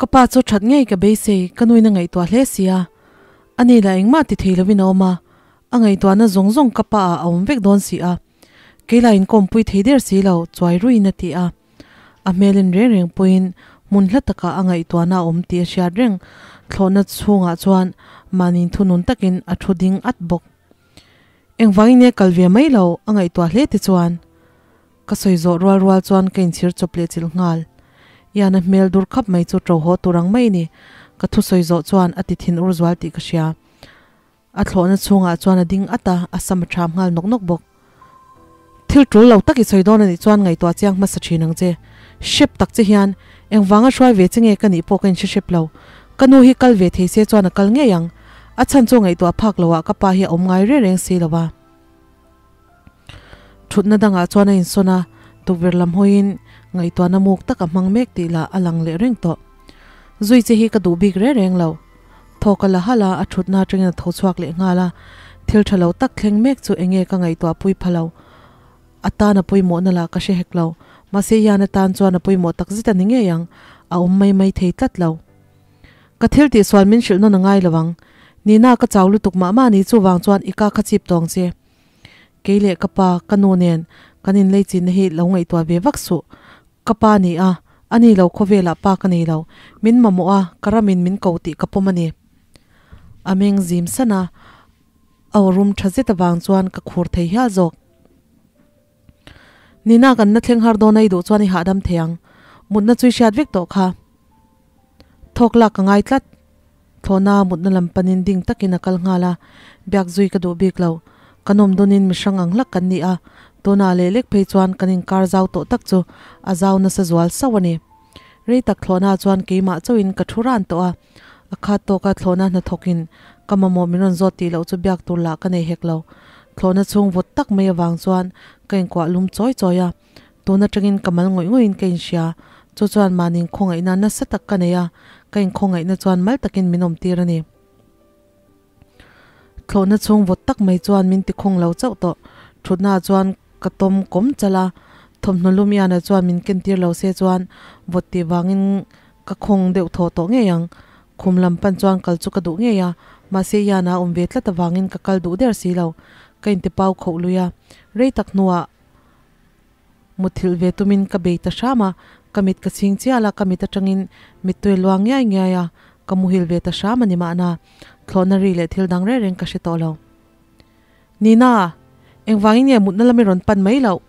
Ka pa chu that ngei ka beisei, ka nuin a ngaihtuah hle si a. Ani lah engmah ti thei lovin a awm a, a ngaihtuahna zawng zawng ka pa ah a awm vek dawn si a. Kei lah inkawmpui thei der si lo, chuai ruiin a ti a. A hmelin reng reng pawhin hmun hla takah a ngaihtuahna a awm tih a hriat reng. Thlawhna chhungah chuan mahni thunun takin a thu ding at bawk. Engvangin nge kal ve mai lo a ngaihtuah hle te chuan ka sawi zawh rual rual chuan ka inchhir chawp leh chilh nghal. Ian a hmel dur khap mai chu ṭo haw tur ang mai ni. Ka thusawi zawh chuan a ti thin ur zual tih ka hria. A thlawhna chhungah chuan a ding at a, a sam a ṭham nghal nawk nawk bawk. Thil ṭul lo tak i sawi dawn a nih chuan ngaihtuah chiang hmasa ṭhin ang che. Hrep tak che hian engvanga hruai ve che nge ka nih pawh ka inhre hrep lo. Ka nu hi kal ve thei se chuan a kal ngei ang. A chhan chu ngaihtuah phak loah ka pa hi a awm ngai reng reng si lo va. Ṭhutna dangah chuan a insawn a, tukverh lam hawiin ngaihtuahna muk tak a hmang mek tih lah a lang leh reng tawh. Zui che hi ka duh bik reng reng lo. Thawk a la halh a, a ṭhutna aṭangin a tho chhuak leh nghal a. Thil ṭha lo tak thleng mek chu eng nge ka ngaihtuah pui pha lo. A tan a pawimawhna lah ka hre hek lo. Mahse Ian atan chuan a pawimawh tak zet a ni ngei ang, a awm mai mai thei tlat lo. Ka thil tihsual min hrilh nawn a ngai lo ang. Nina ka chau lutuk mah mah ni chuvang chuan i ka kha chip tawng che. Kei leh ka pa, ka nu nen kan inlei chinna hi lo ngaihtuah ve vak suh. Ka pa ni a, a ni lo khawvelah pa ka nei lo. Min mamawh a, ka ramin min ko tih ka pawm a ni. A meng zim san a, a aw rum tha zet avang chuan ka khur thei hial zawk. Nina kan na thleng har dawn a i duh chuan i hahdam thei ang. Mutna chu i hriat vek tawh kha. Thawk lak ka ngai tlat. Thlawhna mutna lam panin ding takin a kal nghal a, biak zui ka duh bik lo. Kan awm dawnin mihrang ang hlak kan ni a, tunah leh lek phei chuan kan inkar zau tawh tak chu a zau nasa zual sauh a ni. Rei tak thlawhna chuan keimah chauhin ka thu ran tawh a, a khat tawka thlawhna hnathawkin ka mamawh min rawn zawt tih loh chu biak tur lah ka nei hek lo. Thlawhna chhung vawt tak mai avang chuan ka inkuah lum chawi chawi a, Tun atangin ka mal ngawih ngawih in ka inhria. Chu chuan mahni inkhawngaihna nasa tak ka nei a, ka inkhawngaihna chuan mal takin min awm tir a ni. Thlawhna chhung vawt tak mai chuan min tikhawng lo chauh tawh. Thutna ah chuan ka tawm kawm chal a, thawmhnaw lum iana chuan min ken tir lo se chuan vawt tih vangin ka khawng deuh thaw tawh ngei ang. Khum lam pan chuan kal chu ka duh ngei a, mahse iana a awm ve tlat avangin ka kal duh der si lo. Ka intipau khoh lui a, rei tak hnuah Muthilh ve tumin ka bei ta hram a, ka mit ka chhing chial a, ka mit atangin mittui a luang ngiai ngiai a, ka muhil ve ta hram a ni mahna, thlawhna ri leh thil dang reng reng ka hre tawh lo. Nina, engvangin nge mutna lami rawn pan mai loh?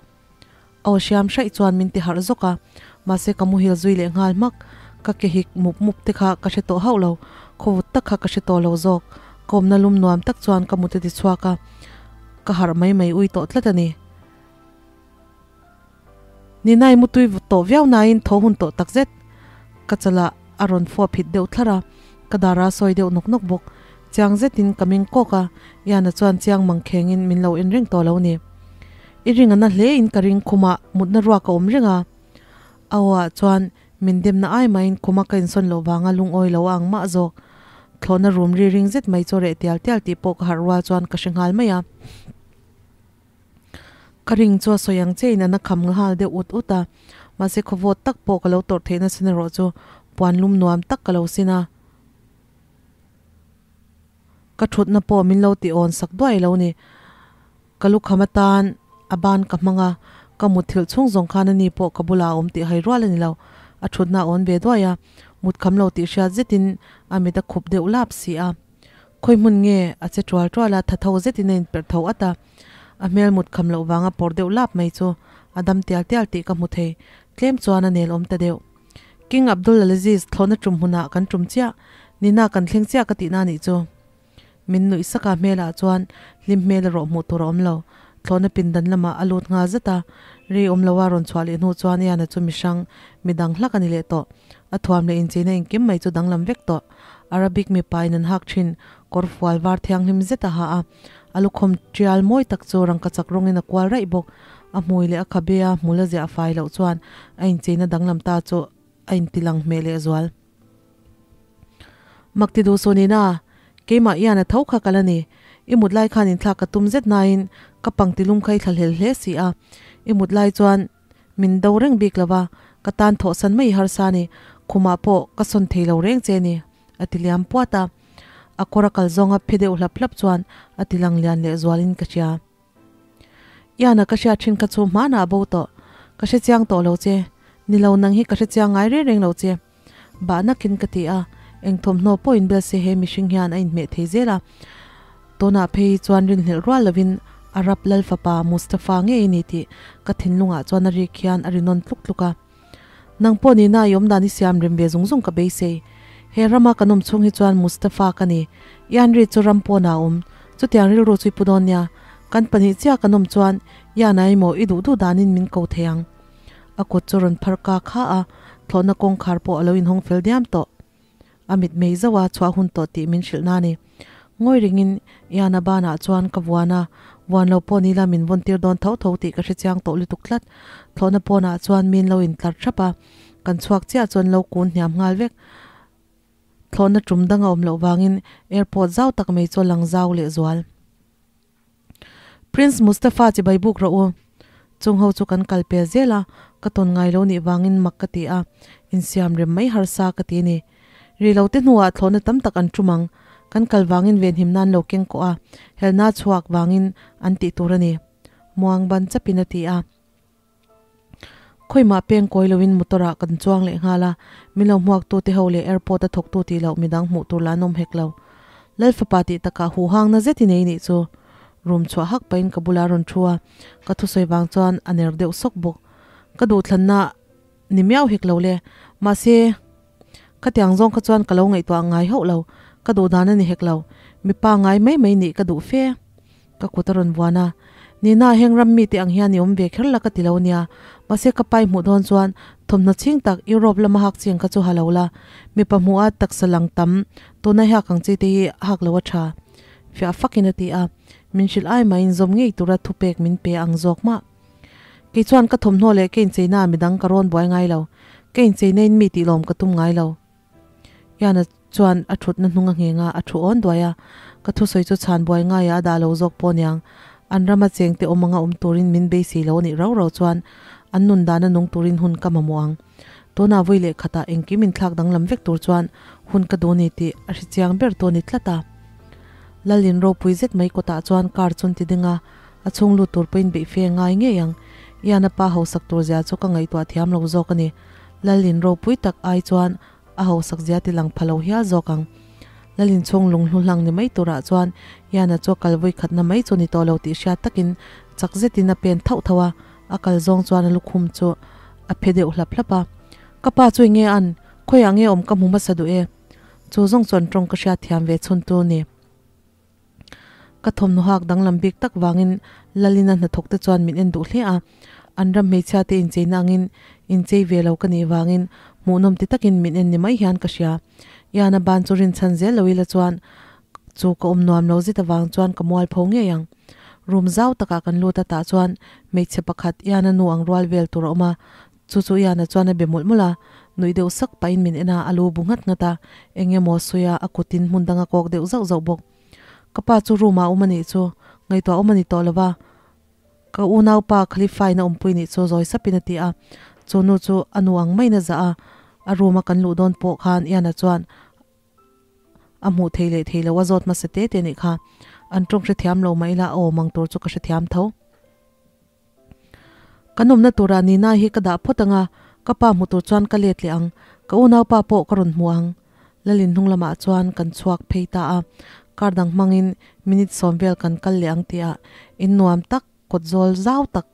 Aw hriam hraih chuan min ti harh zawk a, mahse ka muhil zui leh nghal hmak, ka ke hik mup mup te kha ka hre tawh hauh lo, khawvut tak kha ka hre tawh lo zawk, ka awmna lum nuam tak chuan ka mut a ti chhuak a, ka harh mai mai ui tawh tlat a ni. Ninai mutui tawh viau nain tho hun tawh takzet. Ka chalah a rawn fuap hit deuh thlar a, ka dara sawi deuh nawk nawk bawk. Chiang zetin ka ming kawk a, Iana chuan chiang mang khengin min lo en reng tawh lo ni. I ring a na hle in ka ring khumah mutna ruak a awm reng a. A aw ah chuan min demna ai maiin khuma ka insawn loh vanga lungawi lo a ang mah zawk. Thlawhna rum ri ring zet mai chu reh tial tial tih pawh ka harh rual chuan ka hre nghal mai a. Ka ring chu a sawi ang che in a na kham nghal deuh ut ut a, mahse khawvawt tak pawh ka lo tawrh theihna sin erawh chu puan lum nuam tak ka lo sin a, ka thutna pawh min lo ti awn sak duai lo ni. Ka lukham atan a ban ka hmang a, ka mutthilh chhung zawng khan ani pawh ka bulah a awm tih hai rual a ni lo, a thutna a awn ve duai a, mut kham lo tih hriat zetin a mit a khup deuh lap si a. Khawi hmun nge a che tual tual a, tha tho zetin a inperh tho at a. A hmel mut kham loh vanga pawr deuh lap mai chu a dam tial tial tih ka hmu thei. Tlem chuan a nel awm ta deuh. King Abdul Alaziz thlawhna tum hmunah kan tum chiah, nina kan thleng chiah ka tihna nih chu. Min nuih sak a, hmelah chuan hlim hmel erawh hmuh tur a awm lo. Thlawhna pindan lamah a lut nghal zet a, rei awm loa rawn chhuah leh hnu chuan Iana chu mihrang, midang hlak a ni leh tawh. A thuam leh incheina engkim mai chu danglam vek tawh. Arabic mipa in an hak thin, kawr fual var thianghlim zet a ha a, a lukhawm tial mawi tak chu rangkachak rawngin a kual raih bawk. A hmui leh a khabe a hmul a ziah fai loh chuan a incheina danglam ta chu a intilang hmeh leh zual. Mak ti duh suh nina, keimah hian a tho kha ka la ni. I mut lai khan inthlak ka tum zet nain ka pangti lum kha i thlahlel hle si a, i mut lai chuan Min do reng bik lo va, ka tan thawhsan mai harsa a ni. Khumah pawh ka sawn thei lo reng che ni, a ti liam puat a. A kawr a kal zawnga phe deuh hlap hlap chuan a ti lang lian leh zualin ka hria. Iana ka hriat thin kha chu hmanah a bo tawh. Ka hre chiang tawh lo che. Ni lo nang hi ka hre chiang ngai reng reng lo che. Bah nakin ka ti a, eng thawmhnaw pawh inbel se he mihring hian a inhmeh thei zel a. Tunah phei chuan rinhlelh rual lovin Arab lal fapa Mustafa ngei a ni tih ka thinlungah chuan a rik hian a ri nawn tluk tluk a. Nang pawh nihna i awmdan i siam rem ve zung zung ka beisei. He rama kan awm chhung hi chuan Mustafa ka ni. Ianri chu ram pawnah a awm. Chutiang rilru chu i pu dawn nia. Kan pahnih chiah kan awm chuan Iana emaw i duh duh danin min ko thei ang. A kut chu rawn phar ka kha a, thlawhna kawngkhar pawh a lo inhawng fel diam tawh. A mit mei zauh a chhuah hun tawh tih min hrilh na ni. Ngawi ringin Iana banah chuan ka vuan a, vuan lo pawh nila min vawn tir dawn tho tho tih ka hre chiang tawh lutuk tlat. Thlawhna pawnah chuan min lo intlar thap a, kan chhuak chiah chuan lo kun hniam nghal vek. Thlawhna tum dang a awm loh vangin airport zau tak mai chu a lang zau leh zual. Prince Mustafa chibai buk rawh u. Chung ho chu kan kal pel zel a, ka tawn ngai lo nih vangin mak ka ti a, insiam rem mai harsa ka ti a ni. Ri lo te hnuah thlawhna tam tak an tum ang, kan kal vangin venhim nan lo keng kawh a, helna chhuak vangin an tih tur a ni. Muang ban chapin a ti a. Khawimah peng kawi loin motor ah kan chuang leh nghal a, min lo hmuaktu te ho leh airport a thawktu tih loh midang hmuh tur lah an awm hek lo. Lal fapa tih takah huhangna zet i nei nih chu. Room chhuah hak pahin ka bulah a rawn thu a, ka thusawi vang chuan a ner deuh sawk bawk. Ka duhthlanna ni miau hek lo le, mahse khatiang zawng kha chuan ka lo ngaihtuah ngai hauh lo, ka duh dan a ni hek lo, mipa ngai mai mai nih ka duh fe. Ka kut a rawn vuan a, Nina, heng ram mite ang hian i awm ve kher la ka ti lo nia. Mahse ka pai hmuh dawn chuan thawmhnaw chhing tak Europe lama hak ching kha chu ha lo la. Mipa hmuh a taksa lang tam tuna i hak ang chi te hi hak lo a tha. Fiah fakin a ti a, min hrilh ai maiin zawm ngei tura thupek min pe ang zawk mah. Kei chuan ka thawmhnaw leh ka incheina ah midang ka rawn buai ngai lo. Ka incheina in mi tih lawm ka tum ngai lo. Iana chuan a thutna hnung a ngheng a, a thu awn duai a. Ka thusawi chu chhan buai ngaiah a dah lo zawk pawh aniang. An rama chengte awm anga awm turin min beisei lo anih rau rau chuan an nun dana nung turin hun ka mamawh ang. Tunah vawi leh khatah engkim inthlak danglam vek tur chuan hun ka duh ni tih a hre chiang ber tu a ni tlat a. Lalin ropui zet mai kawtah chuan car chu an ti ding a, a chhung lut tur pawhin beih fe ngai ngei ang. Iana pa hausak tur zia chu ka ngaihtuah thiam lo zawk a ni. Lalin ropui tak ai chuan a hausak zia ti lang pha lo hial zawk ang. Lalin chhung lunghlu hlang ni mai turah chuan Iana chu a kal vawi khatna mai chu ni tawh lo tih hriat takin chak zetin a pen thauh thauh a, a kal zawng chuan a lukhum chu a phe deuh hlap hlap a. Ka pa chu enge an, khawiah nge awm ka hmu hmasa duh e? Chu zawng chuan tawng ka hriat thiam ve chhun tu ni. Ka thawmhnaw hak danglam bik tak vangin Lalina hnathawk te chuan min en duh hle a, an ram hmeichhia te incheina angin inchei ve lo ka nih vangin hmuhnawm ti takin min en ni mai hian ka hria. Iana ban chu rinchhan zel lo ila chuan chu ka awm nuam lo zet avang chuan ka mualpho ngei ang. Room zau takah kan lut a tah chuan hmeichhe pakhat Iana nu ang rual vel tur a awm a, Chu chu Iana chuan a be mawlh mawlh a, nuih deuh sak pahin min en a, a lu bu nghat nghat a, eng emaw sawi a, a kutin hmun dang a kawk deuh zauh zauh bawk. Ka pa chu room ah a awm a nih chu, ngaihtuah awm a ni tawh lo va, ka unaupa Khalifa-in a awmpui nih chu zawi sapin a ti a, chu nu chu a nu ang maiin a zah a, a room a kan luh dawn pawh khan Iana chuan a hmuh thei leh thei lo a zawt hmasa te te nih kha, an tawng hrethiam lo mah ila a awm ang tur chu ka hrethiam tho. Kan awmna turah Nina hi ka dah phawt ang a, ka pa hmu tur chuan ka let leh ang, ka unaupa pawh ka rawn hmu ang. Lalin hnung lamah chuan kan chhuak phei ta a, car dang hmangin minute sawm vel kan kal leh ang tihah in nuam tak, kawt zawl zau tak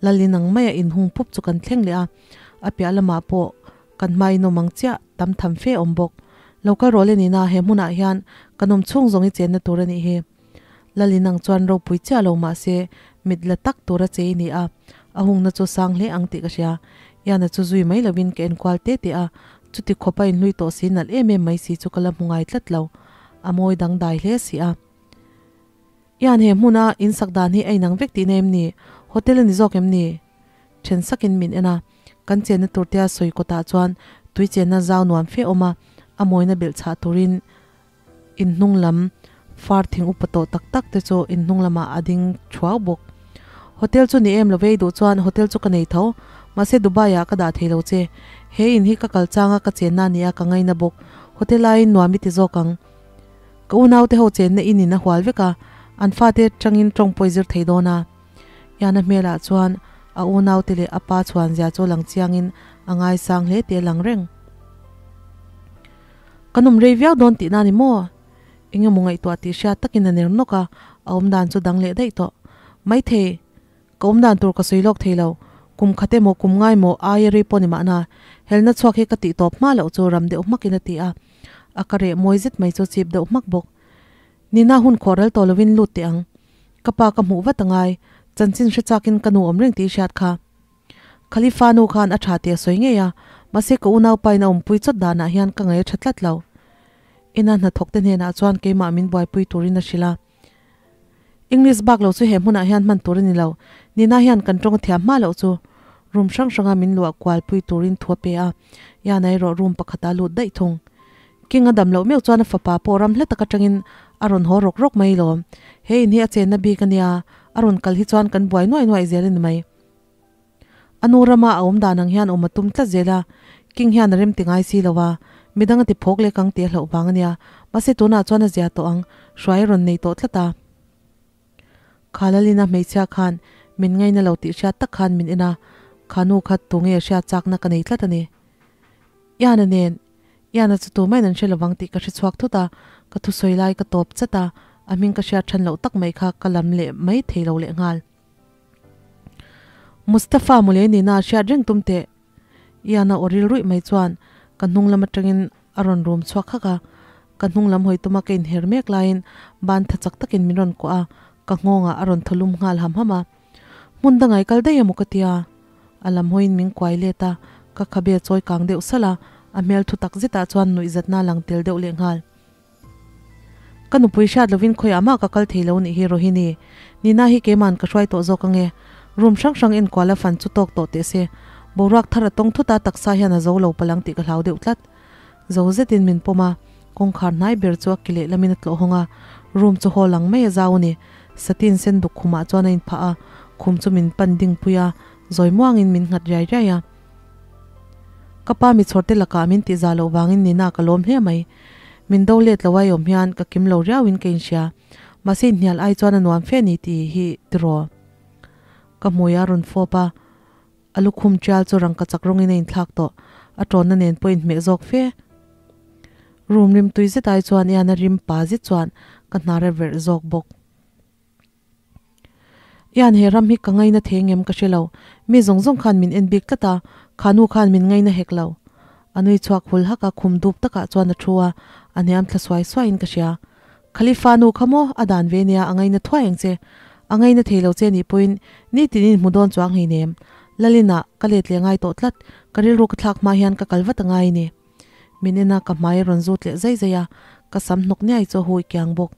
Lalin ang maia inhung pup chu kan thleng leh a, a piah lamah pawh kan hma in awm ang chiah tam tham fe awm bawk. Lo kal rawh le Nina, he hmunah hian kan awm chhung zawng i chenna tur a nih hi. Lalin ang chuan ropui chiah lo mah se mit la tak tura che i ni a, a hungna chu sang hle ang tih ka hria. Iana chu zui mai lovin ka enkual te te a, chuti khawpa inhlui tawh si nalh em em mai si chu ka la hmu ngai tlat lo. A mawi dangdai hle si a. Ian he hmuna in sak dan hi a inang vek tihna em ni? Hotel a ni zawk em ni? Then sakin min en a, kan chenna tur tea sawi kawtah chuan tui chenna zau nuam fe awm a, a mawina belh chhah turin Inhnung lam far thing upa tawh tak tak te chu inhnung lamah a ding thuau bawk. Hotel chu ni em lo vei duh chuan hotel chu ka nei tho. Mahse Dubai ah ka dah thei lo che. He in hi ka kal changa ka chenna a nia ka ngaina bawk. Hotel aiin nuam i ti zawk ang. Ka unaute ho chenna in in a hual vek a, an fate tangin tawng pawh i zir thei dawn a. Yana hmelah chuan a unaute leh a pa chhuan zia chu lang chiangin a ngaisang hle tih a lang reng. Ka nawm rei viau dawn tihna a ni maw? Eng emaw ngaihtuah tih hriat takin a ner nawk a, a awmdan chu dang leh daih tawh. Maithei, ka awmdan tur ka sawi lawk thei lo. Kum khat emaw kum ngai maw aia rei pawh ni mahna, helna chhuak hi ka tih tawp hma loh chu ram deuh hmakin a ti a. A ka reh mawi zet mai chu chip deuh hmak bawk. Nina hun khawh ral tawh lovin lut teh ang. Ka pa ka hmuh vat angai, chanchin hre chakin ka nu awm reng tih i hriat kha. Khalifa nu khan a tha tih a sawi ngei a, mahse ka unaupa in a awmpui chawt danah hian ka ngaih a tha tlat lo. Ina hnathawk te hnenah chuan keimah min buaipui turin a hrilh a. English bak lo chu he hmunah hian hman tur a ni lo, Nina hian kan tawng a thiam hma loh chu. Room hrang hranga min luah kualpui turin thu a pe a, Yana erawh room pakhatah a lut daih thung. King a dam loh meuh chuan a fapa pawh ram hla tak atangin a rawn haw rawk rawk mai lawm. He in hi a chenna bik a nia, a rawn kal hi chuan kan buai nuai nuai zel a ni mai. A nu rama a awm dan ang hian awm a tum tlat zel a, King hian a rem ti ngai si lo a, midang a ti phawk lek ang tih a hlauh vang a nia, mahse tunah chuan a zia tawh ang, hruai a rawn nei tawh tlat a. Khalalina hmeichhia khan min ngaina lo tih hriat tak khan min en a, kha nu kha tunge hriat chakna ka nei tlat a ni. Iana nen Iana chu tumah in an hre lovang tih ka hre chhuak thut a, ka thusawi lai ka tawp chat a, a hming ka hriat than loh tak mai kha ka lam leh mai thei lo leh nghal. Mustafa mawle nihna a hriat reng tum teh. Iana aw ril ruih mai chuan ka hnung lam atangin a rawn rum chhuak hak a, ka hnung lam hawi tuma ka inher mek laiin ban tha chak takin min rawn kuah a, ka nghawngah a rawn thaw lum nghal ham ham a. Hmun dangai kal daih emaw ka tia? A lam hawiin min kuai let a, ka khabe chawi kang deuh salh a, a hmel thu tak zetah chuan nuihzatna a lang tel deuh leh nghal. Ka nupui hriat lovin khawiah mah ka kal thei lo nih hi Rohini. Nina hi keima'n ka hruai tawh zawk ange. Room hrang hrang enkual a fan chu tawk tawh teh se. Boruak thar a tawng thut a, taksa hian a zo lo palh ang tih ka hlau deuh tlat. Zo zetin min pawm a, kawngkhar hnai ber chu a ki lehlamin a tlawh hawng a, room chu hall ang mai a zau a ni. Satin sen duk khumah chuan a inphah a, khum chu min pan dingpui a, zawi muangin min nghat riai riai a. Ka pa mi chhawrte lakah min tih zah loh vangin Nina ka lawm hle mai. Min do let lo ai awm hian ka kim lo riauin ka inhria. Mahse inhnial ai chuan a nuam fe ni tih hi tiraw. Ka hmui a rawn fawp a. A lukhum tial chu rangka chak rawngin a inthlak tawh, a tawnna nen pawh inhmeh zawk fe. Room rim tui zet ai chuan Ian a rim pa zet chuan ka hnar a verh zawk bawk. Ian he ram hi ka ngaina thei ngem ka hre lo, mi zawng zawng khan min en bik tlat a, kha nu khan min ngaina hek lo. A nui chhuak hul hak a, khum dup takah chuan a thu a, a hniam thla suai suaiin ka hria. Khalifa nu kha maw a dan ve nia a ngaina thuai ang che. A ngaina thei lo che nih pawhin nitin in hmu dawn chuang hleinem. Lalin ah ka let leh ngai tawh tlat, ka rilru ka thlak hma hian ka kal vat a ngai a ni. Min en a ka hmai a rawn zut leh zai zai a, ka sam hnawk niai chu a hui kiang bawk.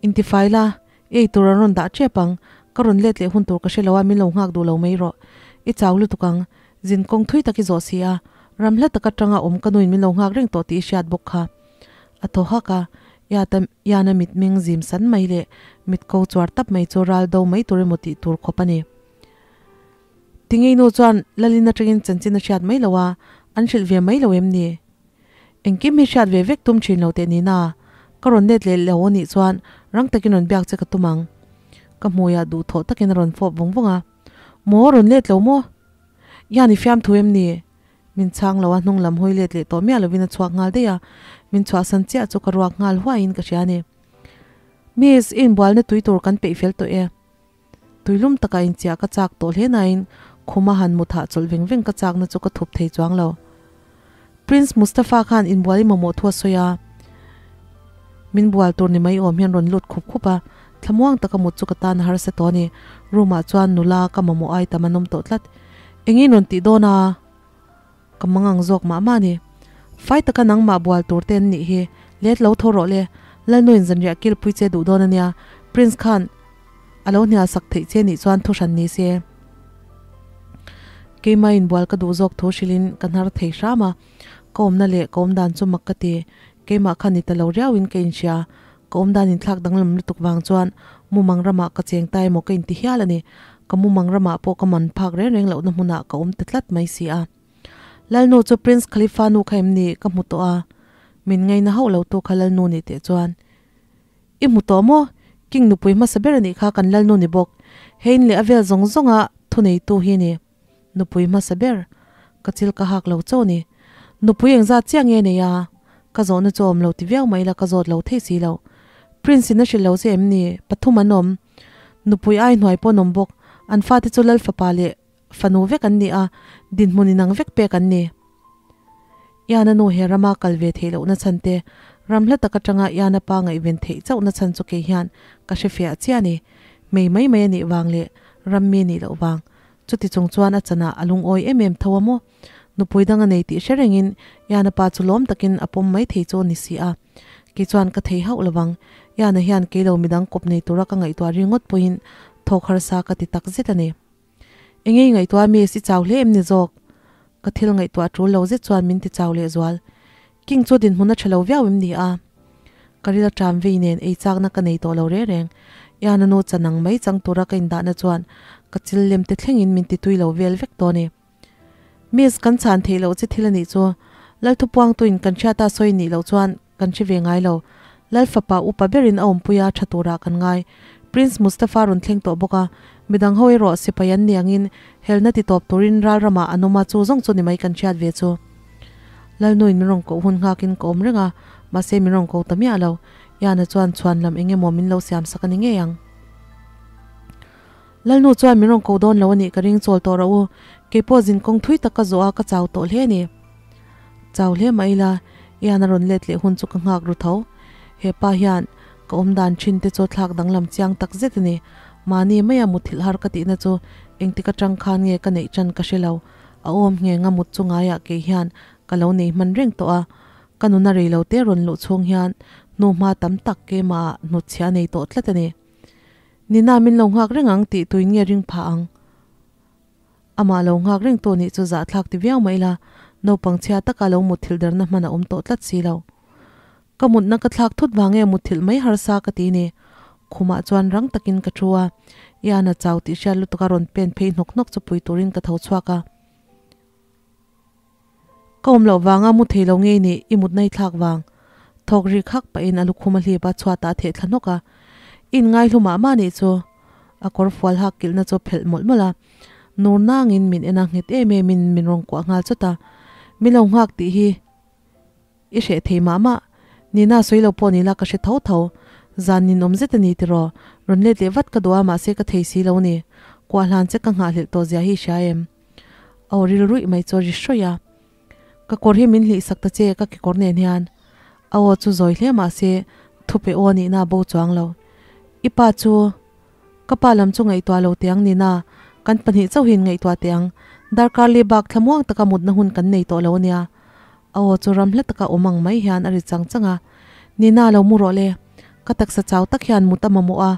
Intifai la, i ei tur an rawn dah tep ang, ka rawn let leh hun tur ka hre lo a min lo nghak duh lo mai rawh. I chau lutuk ang, zin kawng thui tak i zawh si a, ram hla tak atanga awm ka nuin min lo nghak reng tawh tih i hriat bawk kha. A thaw hak a, Yata Yana mitming zim san mai leh mit ko chuar tap mai chu ral do mai tur emaw tih tur khawp a ni. Tingeinu chuan Lalin atangin chanchin a hriat mai lo a, an hrilh ve mai lo em ni? Engkim hi hriat ve vek tum thin lo teh ni na, ka rawn let leh lo a nih chuan rang takin rawn biak che ka tum ang. Ka hmuiah duhthawh takin a rawn fawp vawng vawng a, Maw rawn let lo maw? Yan i fiamthu em ni? Min chhang lo a, hnung lam hawi let leh tawh miah lovin a chhuak nghal daih a, min chhuahsan chiah chu ka ruak nghal huaiin ka hria a ni. Miss, i inbualna tui tur kan peih fel tawh e. Tuilum takah inchiah ka chak tawh hle nain khuma han mu thah chawlh veng veng ka chakna chu ka thup thei chuang lo. Prince Mustafa khan inbual i mamawh thu a sawi a, min bual tur ni mai awm hian rawn lut khup khup a, thlamuang taka mut chu ka tan a harsa tawh a ni. Room ah chuan nula ka mamawh ai tam an awm tawh tlat. Engin rawn tih dawn a? Ka mangang zawk mah mah a ni. Fai taka nangmah bual tur te an nih hi. Let lo tho rawh le. Lalnuin zanriah kilpui che duh dawn a nia. Prince khan a lo hnial sak theih che nih chuan thu hran ni se. Keimah inbual ka duh zawk thu hrilhin ka hnar thei hram a. Ka awmna leh ka awmdan chu mak ka ti. Keimah khan ni ta lo riauin ka inhria. Ka awmdan inthlak danglam lutuk vang chuan mumang ramah ka cheng ta emaw ka inti hial a ni. Ka mumang ramah pawh ka man phak reng reng lohna hmunah ka awm ta tlat mai si a. Lalnu chu Prince Khalifa nu kha em ni ka hmu tawh a, min ngaina hauh lo tu kha Lalnu ni teh chuan. I hmu tawh maw? King nupui hmasa ber a nih kha kan Lalnu ni bawk. He in leh a vel zawng zawnga thuneitu hi ni. Nupui hmasa ber. Ka chil ka hak lo chauh a ni. Nupui engzat chiah nge nei a? Ka zawhna chu awm lo ti viau mai la ka zawt lo thei si lo. Prince in a hrilh lo che em ni? Pathum an awm. Nupui ai hnuai pawh an awm bawk. An fate chu Lal fapa leh fanu vek an ni a, dinhmun inang vek pek an ni. Iana nu he rama kal ve theih lohna chhan te, ram hla tak atanga Iana pa ngaihven theih chauhna chhan chu kei hian ka hre fiah chiah a ni. Hmei mai mai a nih vang leh ram mi nih loh vang. Chuti chung chuan a chanah a lungawi em em tho a maw? Nupui dang a nei tih hre rengin Iana pa chu lawm takin a pawm mai thei chu a ni si a. Kei chuan ka thei hauh lovang. Iana hian kei lo midang kawp nei tura ka ngaihtuah ringawt pawhin thawk harsa ka ti tak zet a ni. Enge i ngaihtuah miss i chau hle em ni zawk? Ka thil ngaihtuah tul lo zet chuan min ti chau lehzual. King chu dinhmun a tha lo viau em ni a? Ka ril a ṭam vei nen ei chakna ka nei tawh lo reng reng. Iana nu chanang mai chang tura ka indahna chuan ka chil lem te thlengin min ti tui lo vel vek tawh a ni. Miss, kan chhan theih loh che thil a nih chu. Lalthupuangtuin kan hriata sawi nih loh chuan kan hre ve ngai lo. Lal fapa upa berin a awmpui a tha turah kan ngai. Prince Mustafa rawn thleng tawh bawk a, midang ho erawh sipai an ni angin helna ti tawp turin ral ramah an awm a, chu zawng chu ni mai kan hriat ve chu. Lalnuin min rawn koh hun nghakin ka awm reng a, mahse min rawn ko ta miah lo. Iana chuan chhuan lam eng emaw min lo siam sak a ni ngei ang. Lalnu chuan min rawn ko dawn lo a nih ka ring chawl tawh rawh u, keipawh zin kawng thui tak ka zawh a ka chau tawh hle a ni. Chau hle mah ila, Ian a rawn let leh hun chu ka nghak ru tho. He pa hian ka awm dan thin te chu thlak danglam chiang tak zet a ni. Mahni maia muthilh har ka tihna chu engtik atang khan nge ka neih chan ka hre lo. A awm ngheng a mut chu ngaiah kei hian ka lo nei hman reng tawh a. Ka nuna rei lo te rawn luh chhung hian hnuhma tam tak keimahah hnutchhiah a nei tawh tlat a ni. Nina min lo nghak reng ang tih tuin nge ring phah ang? Amah lo nghak reng tawh nih chu zahthlak ti viau mai la, naupang chhia taka lo mutthilh derna hman a awm tawh tlat si lo. Ka mutna ka thlak thut vang nge mutthilh mai harsa ka ti ni. Khumah chuan rang takin ka thu a, Iana chau tih hriat lutuk a rawn pen phei hnawk hnawk chu pui turin ka tho chhuak a. Ka awm loh vanga mu thei lo ngei nih i mutna i thlak vang. Thawk ri khak pahin a lukhum a hlip a, chhuatah a theh thla hnawk a. I inngai hlu mah mah nih chu. A kawr fual hak kilhna chu a phelh mawlh mawlh a. Nur nangin min en a, nghet em emin min rawn kuah nghal chawt a. Min lo nghak tih hi i hreh thei mah mah. Nina sawi lo pawh ni la ka hre tho tho. Zan ninawm zet a ni tiraw? Rawn let leh vat ka duh a, mahse ka thei si lo ni. Kuah hlan che ka nghahhlelh tawh zia hi i hria em? Aw ril ruih mai chu a ri hrawih a. Ka kawr hi min hlih sak ta che ka kekawr nen hian. A aw chu zawi hle mah se thupe aw nihna a bo chuang lo. I pa chu ka pa lam chu ngaihtuah lo teh ang nina kan pahnih chauhin ngaihtuah teh ang. Darkar li bak thlamuang taka mutna hun kan nei tawh lo ania. A aw chu ram hla taka awm ang mai hian a ri chang chang a. Nina lo mu rawh le. Ka taksa chau tak hian mut a mamawh a,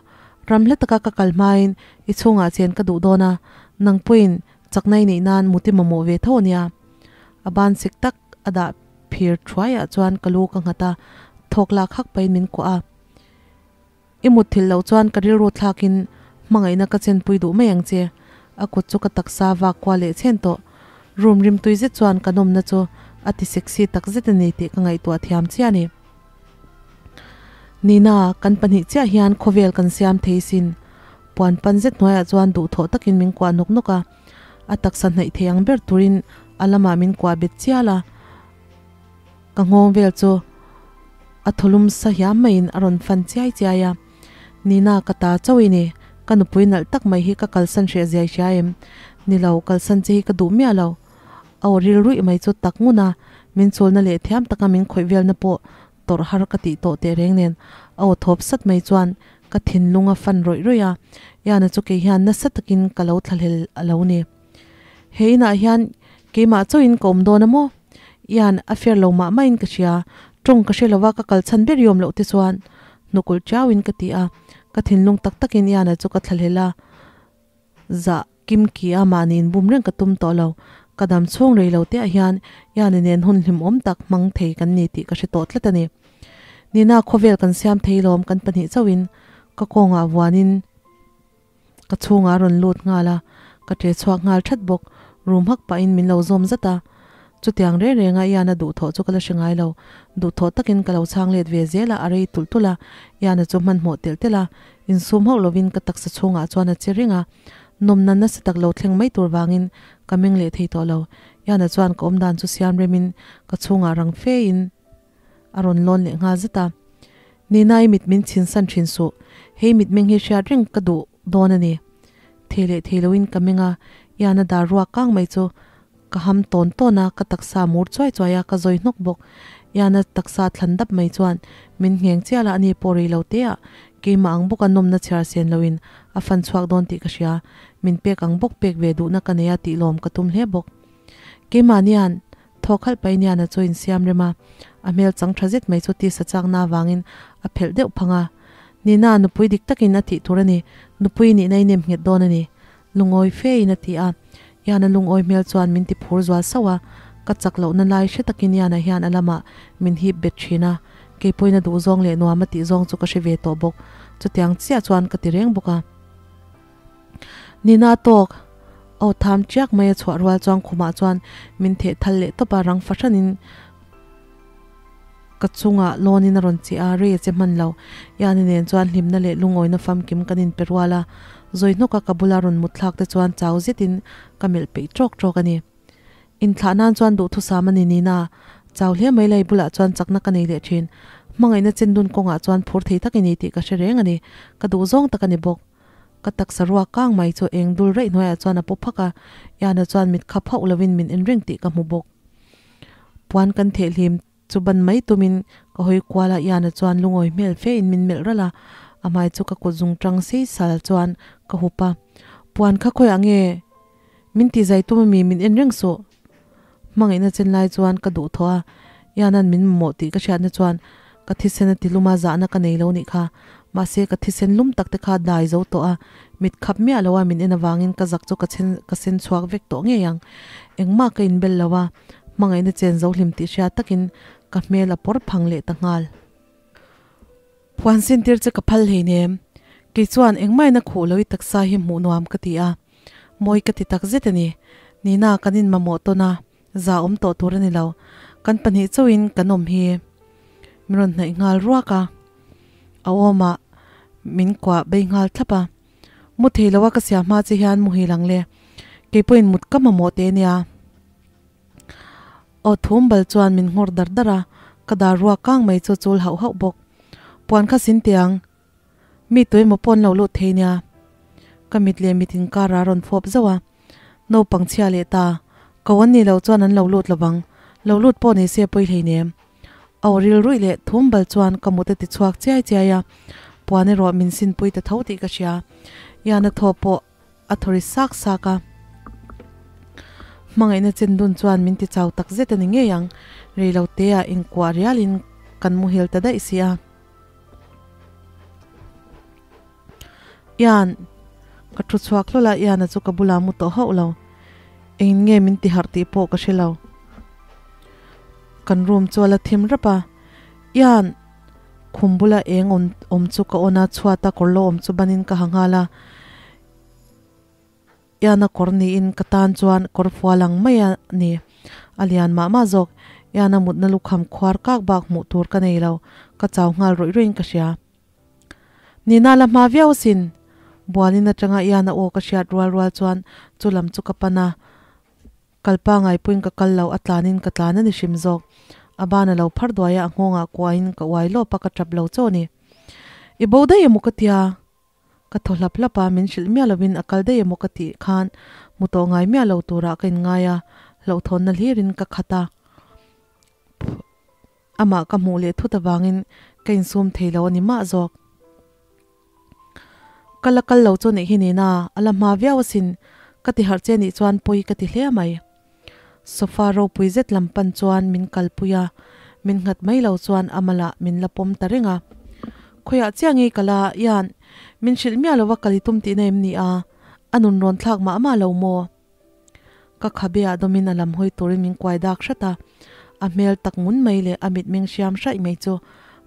ram hla taka ka kal hmain i chhungah chen ka duh dawn a, nang pawhin chakna i neih nan mut i mamawh ve tho ania. A ban sik tak a dah phir thuaiah chuan ka lu ka nghat a, thawk lak hak pahin min kuah a. I mut thil loh chuan ka rilru thlakin hmangaihna ka chenpui duh mai ang che. A kut chu ka taksa vak kual leh chhen tawh. Room rimtui zet chuan ka nawmna chu a ti sexy tak zet a ni tih ka ngaihtuah thiam chiah a ni. Nina, kan pahnih chiah hian khawvel kan siam thei sin. Puan pan zet hnuaiah chuan duhthawh takin min kuah nawk nawk a. A taksa hnaih thei ang ber turin a lamah min kuah bet chial a. Ka nghawng vel chu a thawlum sa hiam maiin a rawn fan chiai chiai a. Nina, ka ta chauh i ni. Ka nupui nalh tak mai hi ka kalsan hreh zia i hria em? Ni lo, kalsan che hi ka duh miah lo. A aw ril ruih mai chu tak ngun a, min chulna leh thiam taka min khawih velna pawh tawrh har ka tih tawh teh reng nen a aw thawp sat mai chuan ka thinlung a fan rawih rawih a. Iana chu kei hian nasa takin ka lo thlahlel a lo ni. He inah hian keimah chauhin ka awm dawn a maw? Ian a fair lo mah mahin ka hria, tawng ka hre lova ka kal chhan ber i awm loh te chuan hnukul tiauin ka ti a, ka thinlung tak takin Iana chu ka thlahlel a, zah kim ki a mahni inbum reng ka tum tawh lo, ka dam chhung rei lo teah hian Iana nen hun hlimawm tak hmang thei kan ni tih ka hre tawh tlat a ni. Nina khawvel kan siam thei lawm kan pahnih chauhin ka kawngah vuanin. Ka chhungah a rawn lut nghal a, ka ṭe chhuak nghal ṭhat bawk. Rum hak pahin min lo zawm zat a. Chutiang reng renga Ian-a duhthawh chu ka la hre ngai lo. Duhthawh takin ka lo chhang let ve zel a, a rei tulh tulh a. Ian-a chu hmanhmawh telh telh a, insum hauh lovin ka taksa chhungah chuan a che reng a. Nawmna nasa tak lo thleng mai tur vangin ka meng leh thei tawh lo. Ian-a chuan ka awmdan chu siam remin ka chhungah rang fein a rawn lawn leh nghal zet a. Nina-i mit min chhinsan thin suh, hei mitmeng hi hriat reng ka duh dawn a ni. Thei leh thei loin ka meng a, Ian-a dar ruak kang mai chu ka ham tawn tawn a, ka taksa mur chuai chuai a, ka zawi hnawk bawk. Ian-a taksa thlan dap mai chuan min ngheng chial a, ani pawh rei lo te ah keimah ang bawka nawmna chhiar sen loin a fan chhuak dawn tih ka hria. Min pek ang bawk pek ve duhna ka nei a tih lawm ka tum hle bawk. Keimahnian Thaw khalh paih nian a chu insiam rem a, a hmel chang tha zet mai chu tisa chakna avangin a phelh deuh phang a. Nina, nupui dik takin a tih tur a ni, nupui nihna i nem nghet dawn a ni, lungawi fe in a ti a. Ian a lungawi hmel chuan min ti phur zual sauh a, ka chak lohna lai hre takin Ian-a hian a lamah min hip bet thin a, kei pawhin a duhzawng leh nuam a tih zawng chu ka hre ve tawh bawk, chutiang chiah chuan ka ti reng bawk a. Nina tawk aw tham chiak mai a chhuah rual chuan khumah chuan min theh thal leh tawp a, rang fahranin ka chungah lawnin a rawn che a, rei a che hman lo. Iani nen chuan hlimna leh lungawina famkim kan inpe rual a, zawi hnawka ka bula rawn mut thlak te chuan chau zetin ka melh peih tawk tawk a ni. Inthlah nan chuan duhthusam a ni Nina, chau hle mai lai bulah chuan chakna ka nei leh thin. Hmangaihna chendun kawngah chuan phur thei tak i ni tih ka hre reng a ni, ka duh zawng tak a ni bawk. Ka taksa ruak kang mai chu eng dul raih hnuaiah chuan a paw phak a, Iana chuan mit khap hauh lovin min en reng tih ka hmu bawk. Puan kan theh hlim chu ban mai tumin ka hawi kual a, Iana chuan lungawi hmel fe in min melh ralh a, a hmai chu ka kut zung tang sei sal chuan ka hup a. Puan kha khawiah nge min ti zai tum ami min en reng suh? Hmangaihna chen lai chuan ka duh thaw a, Iana'n min mamawh tih ka hriatna chuan ka thisen a ti lum a, zahna ka nei lo nih kha. Mahse, ka thisen lum tak te kha dai zo tawh a, mit khap miah lo a min en avangin ka zak chu ka chen ka sen chhuak vek tawh ngei ang. Engmah ka inbel lo a, hmangaihna chen zo hlim tih hriat takin ka hmel a pawr phang leh ta nghal. Puan sintir che ka phal hleinem. Kei chuan engmah in a khuh lo i taksa hi hmuh nuam ka ti a, mawi ka ti tak zet a ni. Nina kan in mamawh tawn a, za awm tawh tur a ni lo. Kan pahnih chauhin kan awm hi. Min rawn hnaih nghal ruak a, a awmah min kuah bei nghal thlap a. Mu thei lo a ka siam hma che hian muhil ang le. Kei pawhin mut ka mamawh teh nia. Aw thum bal chuan min nghawr dar dar a, ka dar ruak kang mai chu chul hauh hauh bawk. Puan kha sin tiang, mi tuemaw pawn lo lut thei nia. Ka mit leh mit inkar a rawn fawp zauh a, naupang chhia leh ta, ko an nih loh chuan an lo lut lovang, lo lut pawh ni se pawi hleinem. Aw ril ruih leh thum bal chuan ka mut a ti chhuak chiai chiai a, puan erawh min sinpui ta tho tih ka hria. Ian a thaw pawh A thaw ri sak sak a. Hmangaihna chen dun chuan min ti chau tak zet a ni ngei ang. Rei lo te ah inkuah rial in kan muhil ta daih si a. Ian, ka thu chhuak hlawl a, Ian-a chu ka bulah mu tawh hauh lo. Engin nge min ti harh tih pawh ka hre lo. Kan room chu a la thim rap a. Ian! Khum bula eng awm awm chu ka awn a, chhuata kawr lo awm chu banin ka ha nghal a. Iana kawr niin ka tan chuan kawr fual ang mai a ni. A lian mah mah zawk. Iana mutna lukham khuar kak bak hmuh tur ka nei lo. Ka chau nghal rawih rawih in ka hria. Nina la hma viau asin. Bualin atanga Iana aw ka hriat rual rual chuan chu lam chu ka pan a. Kal pangai puiin ka kal lo, a tlanin ka tlan a ni hrim zawk. A ban a lo phar duai a, a nghawngah kuahin ka uai lawp a, ka tap lo chaw a ni. I bo daih emaw ka tia? Ka thaw hlap hlap a, min hrilh miah lovin a kal daih emaw ka tih khan hmu tawh ngai miah lo turah ka inngai a, hlauhthawnna hlirin ka khat a. Amah ka hmuh leh thut avangin ka insum thei lo a ni mah zawk. Ka la kal lo chu nih hi Nina, a la hma viau asin, ka ti harh che nih chuan pawi ka ti hle mai. Sofa ropui zet lam pan chuan min kalpui a, min nghat mai lo chuan a malah min la pawm ta reng a. Khawiah chiah ngei ka la, Ian, min hrilh miah lova kal i tum tihna em ni a? A nun rawn thlak mah mah lo maw? Ka khabe ah dawmin a lam hawi turin min kuai dak hrat a, a hmel tak ngun mai leh a mitmeng hriam hraih mai chu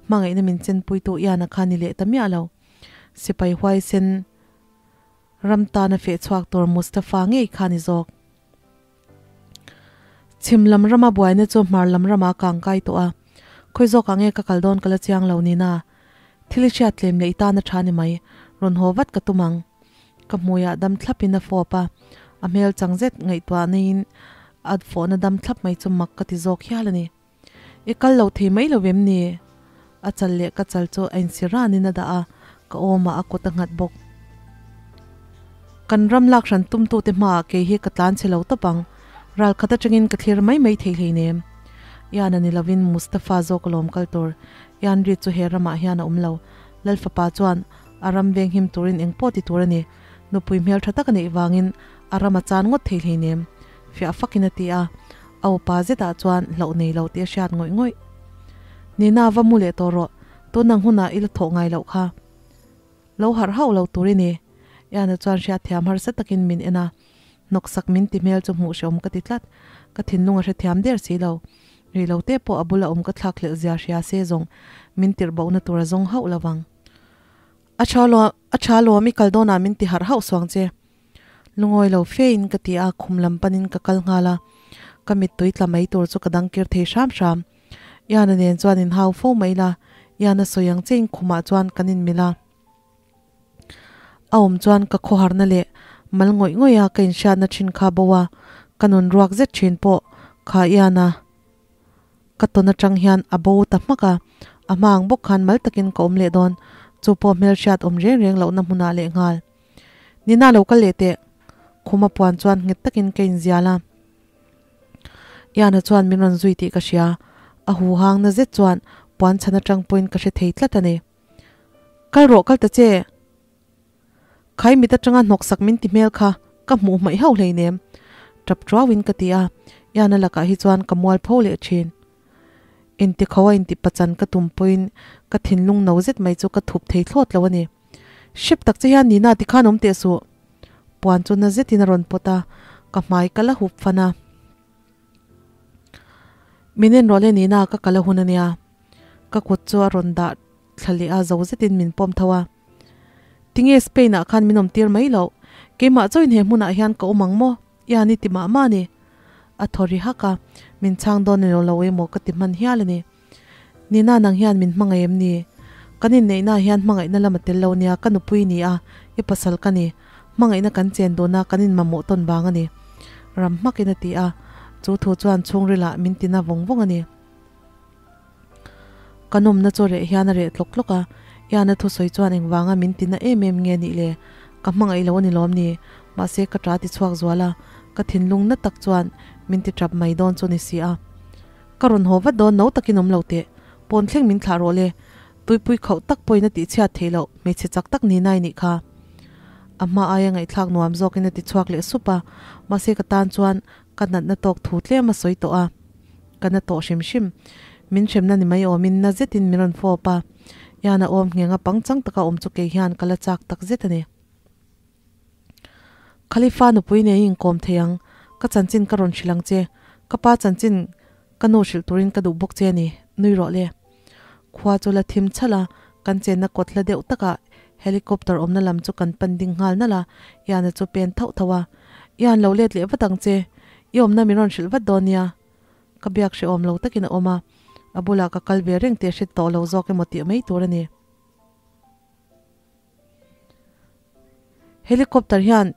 hmangaihna min chenpuitu Ian-a kha ni leh ta miah lo. Sipai huaisen Ram tana feh chhuak tur Mustafa ngei kha ni zawk. Chhim lam rama buaina chu hmar lam ramah kang kai tawh a, khawi zawkah nge ka kal dawn ka la chiang lo nina. Thil i hriat tlem leh i tana tha ni mai, rawn haw vat ka tum ang. Ka hmuiah dam thlapin a fawp a, a hmel chang zet ngaihtuah neiin a fawhna dam thlap mai chu mak ka ti zawk hial a ni. I kal lo thei mai lo em ni? A chal leh ka chal chu a insi ranin a dah a, ka awmah a kut a nghat bawk. Kan ram lak hran tumtute hmaah kei hi ka tlan chhe lo tawp ang. Ral khat atangin ka thlir mai mai thei hleinem. Ian a ni lovin Mustafa zawk alawm kal tur. Ian ri chu he ramah hian a awm lo. Lal fapa chuan a ram veng him turin eng pawh ti tur a ni. Nupui hmel tha tak a neih vangin a ram a chan ngawt thei hleinem. Fiah fakin a ti a. A upa zetah chuan hlauh nei lo tih a hriat ngawih ngawih. Nina va mu leh tawh rawh, tun ang hunah i la thawh ngai loh kha. Lo harh hauh lo tur i ni. Iana chuan hriatthiam harsa takin min en a, hnawksak min ti hmel chu hmuh hreawm ka ti tlat. Ka thinlung a hrethiam der si lo. Rih lo te pawh a bula awm ka thlak hlelh zia hria se zawng min tirh bohna tur a zawng hauh lo vang. A tha lo, a tha lawm i kal dawnah min ti harh hauh suang che. Lungawi lo fe in ka ti a, khum lam panin ka kal nghal a. Ka mittui tla mai tur chu ka dang kir thei hram hram. Iana nen chuan in hau fo mai la, Iana sawi ang che in khumah chuan kan in milh a. A awm chuan ka khawharna leh mal ngawih ngawih a ka inhriatna thin kha bo a, ka nun ruak zet thin pawh kha Iana ka tawn atang hian a bo ta hmak a, a hma ang bawk khan mal takin ka awm leh dawn, chu pawh hmelhriat awm reng reng lohna hmunah leh nghal. Nina lo kal leh teh, khuma puan chuan nghet takin ka inzial a. Iana chuan min rawn zui tih ka hria, a huhang na zet chuan puan chhan atang pawhin ka hre thei tlat a ni. Kal rawh kal ta che! Khai mit atanga hnawksak min ti hmel kha ka hmuh hmaih hauh hleinem, tap tuauin ka ti a, Iana lakah hi chuan ka mual pho leh thin. Intikho a intipachan ka tum pawhin ka thinlung no zet mai chu ka thup thei thlawt lo a ni. Hrep tak che hian Nina tikhan awm teh suh. Puan chu na zetin a rawn pawt a, ka hmai ka la hup fan a. Min en rawh le Nina ka kal a hun a nia. Ka kut chu a rawn dah thla leh a, zo zetin min pawm tho a. Tinge Spain ah khan min awm tir mai loh? Keimah chauhin he hmunah hian ka awm ang maw? Ian i ti mah mah a ni. A thaw ri hak a, min chhang dawn elo lo emaw ka ti hman hial a ni. Nina nang hian min hmangaih em ni? Kan inneihna ah hian hmangaihna lam a tel lo nia, ka nupui ni a, i pasal ka ni. Hmangaihna kan chen dun a, kan inmamawh tawn vang a ni. Ram hmakin a ti a, chu thu chuan chhungrilah min tina vawng vawng a ni. Ka nawmna chu reh hian a reh tlawk tlawk a, Iana thusawi chuan engvanga min tina em em nge nih le? Ka hmangaih lo a ni lawm ni? Mahse ka ṭa ti chhuak zual a, ka thinlung na tak chuan min ti ṭap mai dawn chu ni si a. Ka rawn haw vat dawn no takin awm lo teh. Pawn thleng min thlah rawh le. Tuipui khauh tak pawhin a tihchhiat theih loh, hmeichhe chak tak ni nai nih kha. A hma aia ngaihthlak nuam zawkin a ti chhuak leh sup a, mahse ka tan chuan ka natna tawk thu tlem a sawi tawh a. Ka na tawh hrim hrim. Min hremna ni mai awmin na zetin min rawn fawp a. Ian a awm ngheng a pangchang taka awm chu kei hian ka la chak tak zet a ni. Khalifa nupui nen i inkawm thei ang, ka chanchin ka rawn hrilh ang che, ka pa chanchin ka nu hrilh turin ka duh bawk che a ni, nui rawh le. Khua chu la thim chhalh a, kan chenna kawt hla deuh takah helicopter awmna lam chu kan pan ding nghal nalh a, Ian-a chu pen thauh thauh a, Ian lo let leh vat ang che, i awmna min rawn hrilh vat dawn nia. Ka biak hrehawm lo takin a awm a, a bulah ka kal ve reng tih a hre tawh lo zawk emaw tih mai tur a ni. Helicopter hian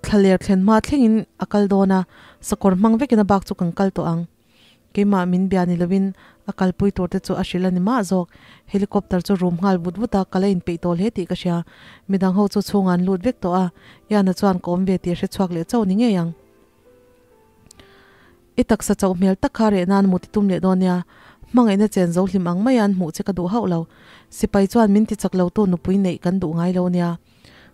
thlaler thlen hma thlengin a kal dawn a, sakawr hmang vekin a bak chu kan kal tawh ang. Keimah min bia ni lovin a kalpui tur te chu a hrilh a ni mah zawk. Helicopter chu rum nghal vut vut a, ka la inpeih tawh hle tih ka hria. Midang ho chu chhungah an lut vek tawh a, Iana chuan ka awm ve tih a hre chhuak leh chauh ni ngei ang. I taksa chauh hmel tak kha reh nan mut i tum leh dawn nia. Hmangaihna chen zo hlim ang maia an hmuh che ka duh hauh lo. Sipai chuan min ti chak lo tu nupui neih kan duh ngai lo nia.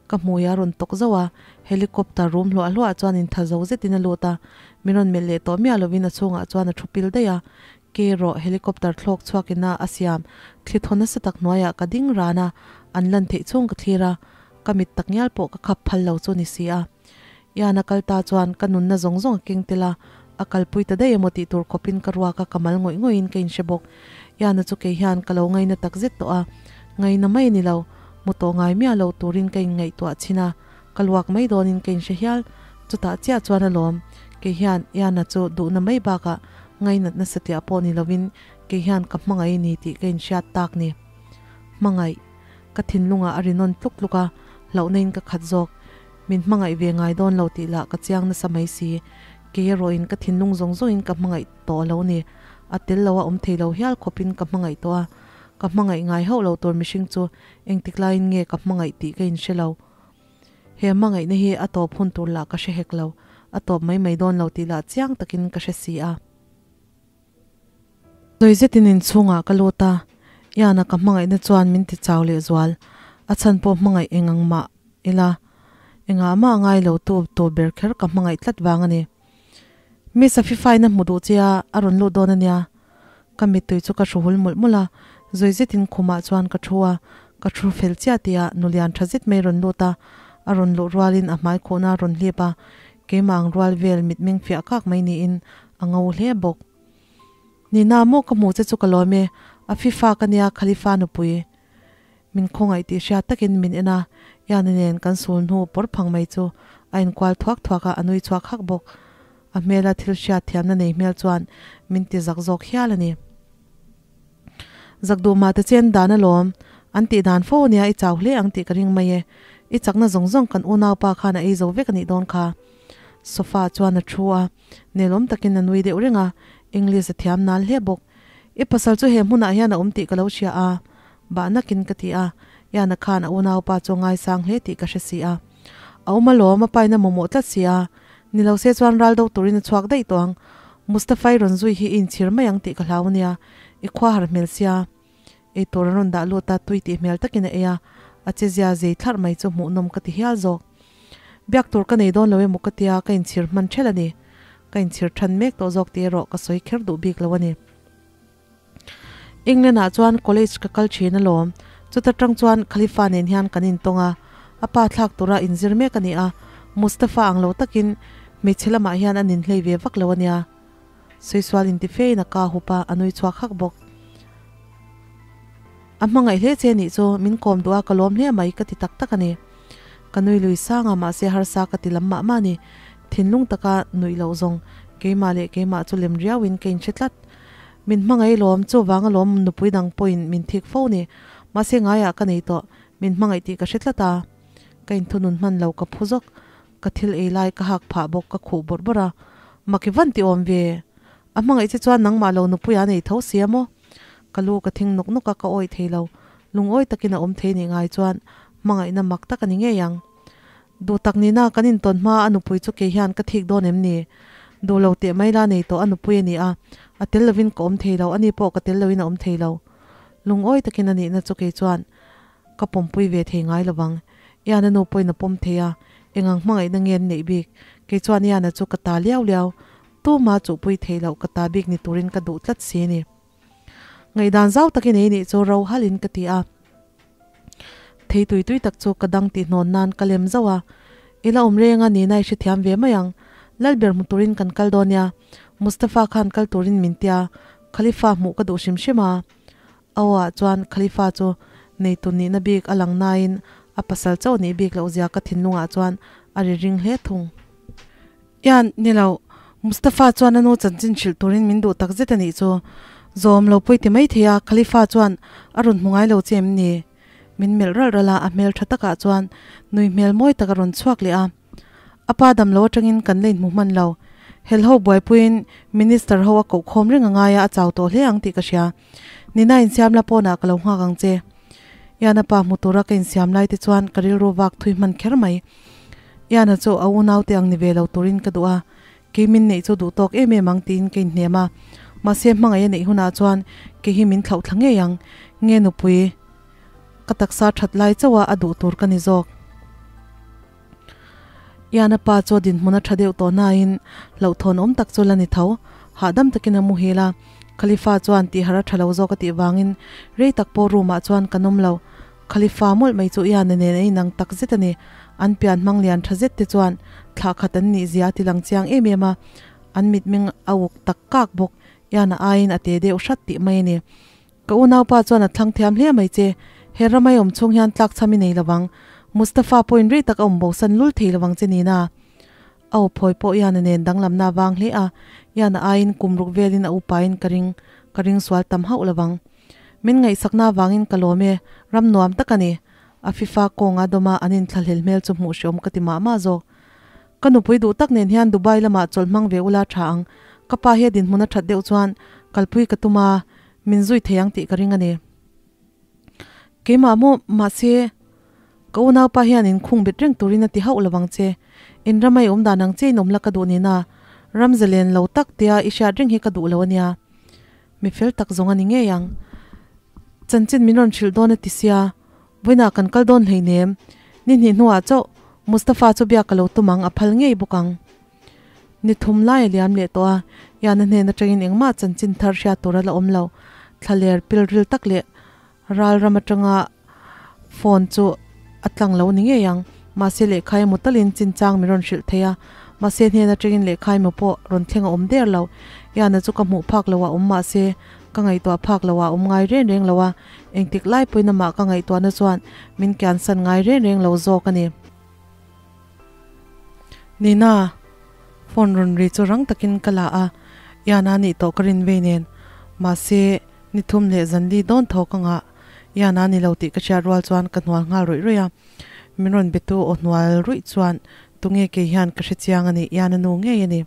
Ka hmui a rawn tawk zauh a, helicopter rum hluah hluah chuan intha zo zetin a lut a. Min rawn melh leh tawh miah lovin a chhungah chuan a thu pil daih a. Ke rawh helicopter thlawk chhuak ina a siam thli thaw nasa tak hnuaiah ka ding ran a, an lan theih chhung ka thlir a. Ka mit tak ngial pawh ka khap phal lo chu ni si a. Ian a kal ta chuan ka nunna zawng zawng a keng tel a, a kalpui ta daih emaw tih tur khawpin ka ruak a, ka mal ngawih ngawih in ka inhre bawk. Ian-a chu kei hian ka lo ngaina tak zet tawh a, ngaina mai a ni lo, mu tawh ngai miah lo turin ka inngaihtuah chhin a, Ka luak mai dawnin ka inhre hial. Chutah chiah chuan alawm, kei hian Iana chu duhna mai bakah ngainat nasa tiah pawh ni lovin kei hian ka hmangaih a ni tih ka inhriat tak ni. Hmangaih. Ka thinlungah a ri nawn tluk tluk a, hlauhna in ka khat zawk. Min hmangaih ve ngai dawn lo tih lah ka chiang nasa mai si. Kei erawhin ka thinlung zawng zawngin ka hmangaih tawh lo ni. A tel lo a awm thei lo hial khawpin ka hmangaih tawh a. Ka hmangaih ngai hauh lo tur mihring chu engtik laiin nge ka hmangaih tih ka inhre lo. He hmangaihna hi a tawp hun tur lah ka hre hek lo. A tawp mai mai dawn lo tih lah chiang takin ka hre si a. Sawi zetin inchhungah ka lut a, Iana ka hmangaihna chuan min ti chau leh zual. A chhan pawh hmangaih eng ang mah ila, engah mah ngai lo tu tur ber kher ka hmangaih tlat vang a ni. Miss Afifain a hmu duh che a, a rawn lut dawn a nia. Ka mittui chu ka hru hul mawlh mawlh a, zawi zetin khumah chuan ka thu a, ka thu fel chiah tihah nulian tha zet mai rawn lut a, a rawn luh rualin a hmai khuhna a rawn hlip a, keimah ang rual vel mitmeng fiah kak mai niin a ngo hle bawk. Nina maw ka hmuh che chu ka lawm e, a fifa ka nia Khalifa nupui. Min khawngaih tih hriat takin min en a, Iana nen kan sul hnu pawr phang mai chu a inkual thuak thuak a, a nui chhuak hak bawk. A hmela thil hriat thiamna nei hmel chuan min ti zak zawk hial a ni. Zak duh mah te chen dan alawm, an tih dan fo ania i chau hle ang tih ka ring mai e. I chakna zawng zawng kan unaupa khan a ei zo vek a nih dawn kha. Sofa chuan a thu a, nelawm takin a nui deuh reng a, English a thiam nal hle bawk. I pasal chu he hmunah hian a awm tih ka lo hria a, bah nakin ka ti a, Iana khan a unaupa chu a ngaisang hle tih ka hre si a. A awm alawm, a paina mamawh tlat si a, ni lo se chuan ral do turin a chhuak daih tawh ang. Mustafa i rawn zui hi i inchhir mai ang tih ka hlau ania, i khua har hmel sia. Ei tur an rawn dah lut a, tui tih hmel takin a ei a, a che zia zei thlarh mai chu hmuhnawm ka ti hial zawk. Biak tur ka nei dawn lo emaw ka tia, ka inchhir hman ṭhelh a ni. Ka inchhir ṭhan mek tawh zawk tih erawh ka sawi kher duh bik lo a ni. England ah chuan college ka kal ṭhin alawm, chuta ṭang chuan Khalifa nen hian kan intawng a, a pa thlak tura inzir mek a ni a, Mustafa ang lo takin hmeichhe lamah hian a ninhlei ve vak lo a nia. Saisual intifein a ka hup a, a nui chhuak hak bawk. A hmangaih hle che nih chu, min kawm duh a ka lawm hle mai ka ti tak tak a ni. Ka nui lui sang a, mahse harsa ka ti lam mah mah a ni. Thinlung taka nuih loh zawng, keimah leh keimah chu lem riauin ka inhre tlat. Min hmangaih lawm, chuvang alawm nupui dang pawhin min thik fo ni. Mahse ngaiah ka nei tawh, min hmangaih tih ka hre tlat a. Ka inthunun hman lo ka phu zawk. Ka thil ei lai ka hak phah bawk ka khuh bawrh bawrh a, mak i van ti awm ve. A hmangaih che chuan nangmah lo nupui a nei tho si a maw? Ka lu ka thing nawk nawk a, ka awih thei lo. Lungawi takin a awm thei nih ngai chuan hmangaihna mak tak a ni ngei ang. Duh tak nina kan intawn hma a nupui chu kei hian ka thik dawn em ni? Duh lo teh mai la nei tawh a nupui a ni a, a tel lovin ka awm thei lo, ani pawh ka tel loin a awm thei lo. Lungawi takin a nihna chu kei chuan Ka pawmpui ve thei ngai lovang. Iana nu pawhin a pawm thei a, engang hmangaihna nge an neih bik? Kei chuan Iana chu ka ta liau liau, tuma chuhpui theih loh ka ta bik ni turin ka duh tlat si a ni. Ngaihdan zau takin ei nih chu ro halin ka ti a. Thei tui tui tak chu ka dang tihhnawn nan ka lem zauh a. I la awm reng a, Nina i hrethiam ve mai ang. Lalber hmu turin kan kal dawn nia. Mustafa khan kal turin min tia, Khalifa hmuh ka duh hrim hrim a. A aw ah chuan Khalifa chu neitu nihna bik a lang nain a pasal chauh nih bik loh zia ka thinlungah chuan a ri ring hle thung. Ian, ni lo, Mustafa chuan a nu chanchin hrilh turin min duh tak zet a nih chu. Zawm lo pawi ti mai thei a, Khalifa chuan a rawn hmu ngai lo che em ni? Min melh ralh ralh a, a hmel tha takah chuan nui hmel mawi tak a rawn chhuak leh a. A pa dam lo atangin kan la inhmu hman lo. Hel ho buaipuiin Minister ho a koh khawm reng a ngai a, a chau tawh hle ang tih ka hria. Nina insiam la pawnah ka lo nghak ang che. Iana pa hmu tura ka insiam lai te chuan ka rilru vak thui hman kher mai. Iana chu a unaute ang ni ve lo turin ka duh a, kei min neih chu duh tawk em em ang tiin ka inhnem a. Mahse hmangaih a neih hunah chuan kei hi min thlauh thla ngei ang. Nge nupui, ka taksa that lai chauh a a duh tur ka ni zawk. Iana pa chu a dinhmun a tha deuh tawh nain hlauhthawn awm tak chu la ni tho. Hahdam takin a muhil a, Khalifa chuan tihhar a tha lo zawk a tih vangin rei tak pawh room ah chuan kan awm lo. Khalifa mawlh mai chu Iana nen a inang tak zet a ni. An pian hmang lian tha zet te chuan thlah khat an nih zia a ti lang chiang em em a, an mitmeng a uk tak kak bawk. Iana aiin a te deuh hrat tih mai a ni. Ka unaupa chuan a thlang thiam hle mai che, he ramai awm chhung hian tlak chham i nei lovang. Mustafa pawhin rei tak a awm bosan lul thei lovang che nina. A aw phawi pawh Yana nen danglamna vang hle a, Yana aiin kum ruk velin a upain ka ring, ka ring sual tam hauh lovang. Min ngaihsakna vangin ka lawm e, ram nuam tak a ni. A fifa kawnga dawma an inthlahlel hmel chu hmuh hreawm ka ti mah mah zawk. Ka nupui duh tak nen hian Dubai lamah chawlh hmang ve ula tha ang. Ka pa hi a dinhmun a that deuh chuan kalpui ka tum a, min zui thei ang tih ka ring a ni. Keimah maw mahse ka unaupa hian in khung bet reng turin a ti hauh lovang che. In ramai awm dan ang che in awm la ka duh nina ram zalen lo tak tia i hriat reng hi ka duh lo a nia. Mi fel tak zawng a ni ngei ang. Chanchin min rawn hrilh dawn a ti sia, vawiinah kan kal dawn hleinem. Ni hnih hnuah chauh Mustafa chu biak ka lo tum ang, a phal ngei bawk ang. Ni thum lai a liam leh tawh a, Yana hnen atangin engmah chanchin thar hriat tur a la awm lo. Thlaler pilril tak leh ral ram atanga phone chu a tlang lo ni ngei ang. Mahse lehkha emaw talin chinchang min rawn hrilh thei a, mahse hnen atangin lehkha emaw pawh rawn thleng a awm der lo. Yana chu ka hmuh phak lo a awm mahse ka ngaihtuah phak lo a awm ngai reng reng lo a, engtik lai pawhin amah ka ngaihtuahna chuan min kiansan ngai reng reng lo zawk a ni. Nina, phone rawn ri chu rang takin ka la a, Iana nih tawh ka rin vei nen. Mahse, ni thum leh zanli dawn tho ka ngah. Iana ni lo tih ka hriat rual chuan ka hnual nghal ruih ruih a. Min rawn betu aw hnual ruih chuan tunge kei hian ka hre chiang a ni, Iana nu ngei a ni.